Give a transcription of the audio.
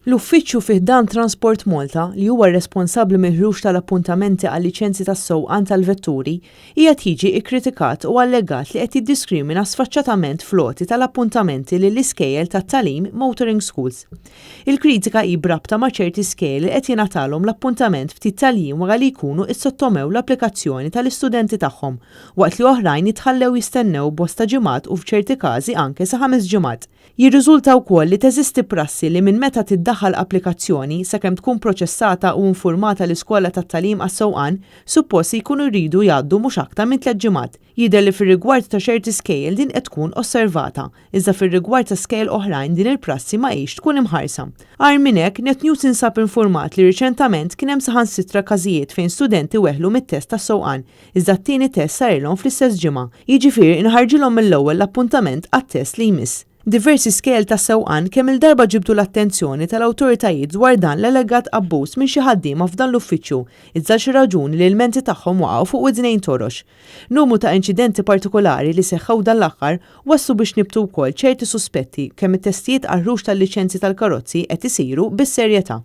L-uffiċċju fi ħdan Transport Malta, li huwa responsabbli mill-ħruġ tal-appuntamenti għal-liċenzji tas-sewqan tal-vetturi, qiegħed jiġi kkritikat u allegat li qed jiddiskrimina sfaċċatament fl-għoti tal-appuntamenti lill-iskejjel tat-tagħlim motoring schools. Il-kritika hi b'rabta ma' ċerti skejjel li qed jingħatalhom l-appuntament ftit tal-jiem wara li jkunu issottomew l-applikazzjoni tal-istudenti tagħhom, waqt li oħrajn jitħallew jistennew bosta ġimgħat u f'ċerti każi anke sa ħames ġimgħat. Jirriżulta wkoll li teżisti prassi li minn meta tiddaħħal applikazzjoni sakemm tkun proċessata u infurmata l-iskola tat-tagħlim għas-sewqan, suppost li jkunu jridu jgħaddu mhux aktar minn tlett ġimgħat. Jidher li fir-rigward ta' ċerti skejjel din qed tkun osservata, iżda fir-rigward ta' skejjel oħrajn din il-prassi ma hix tkun imħarsa. Agħar minn hekk, Net News insab infurmat li riċentament kien hemm saħansitra każijiet fejn studenti weħlu mit-test tas-sewqan Iżda t-tieni test sarilhom fl-istess ġimgħa, jiġifieri nħarġilhom mill-ewwel l-appuntament għat-test li jmiss. Diversi skejjel tas-sewqan kemm-il darba ġibdu l-attenzjoni tal-awtoritajiet dwar dan l-allegat abbuż minn xi ħaddiema f'dan l-uffiċċju, iżda għal xi raġuni l-ilmenti tagħhom waqgħu fuq widnejn torox. Numru ta' inċidenti partikulari li seħħew dan l-aħħar wasslu biex nibtu wkoll ċerti suspetti kemm it-testijiet għall-ħruġ tal-liċenzji tal-karozzi qed isiru bis-serjetà.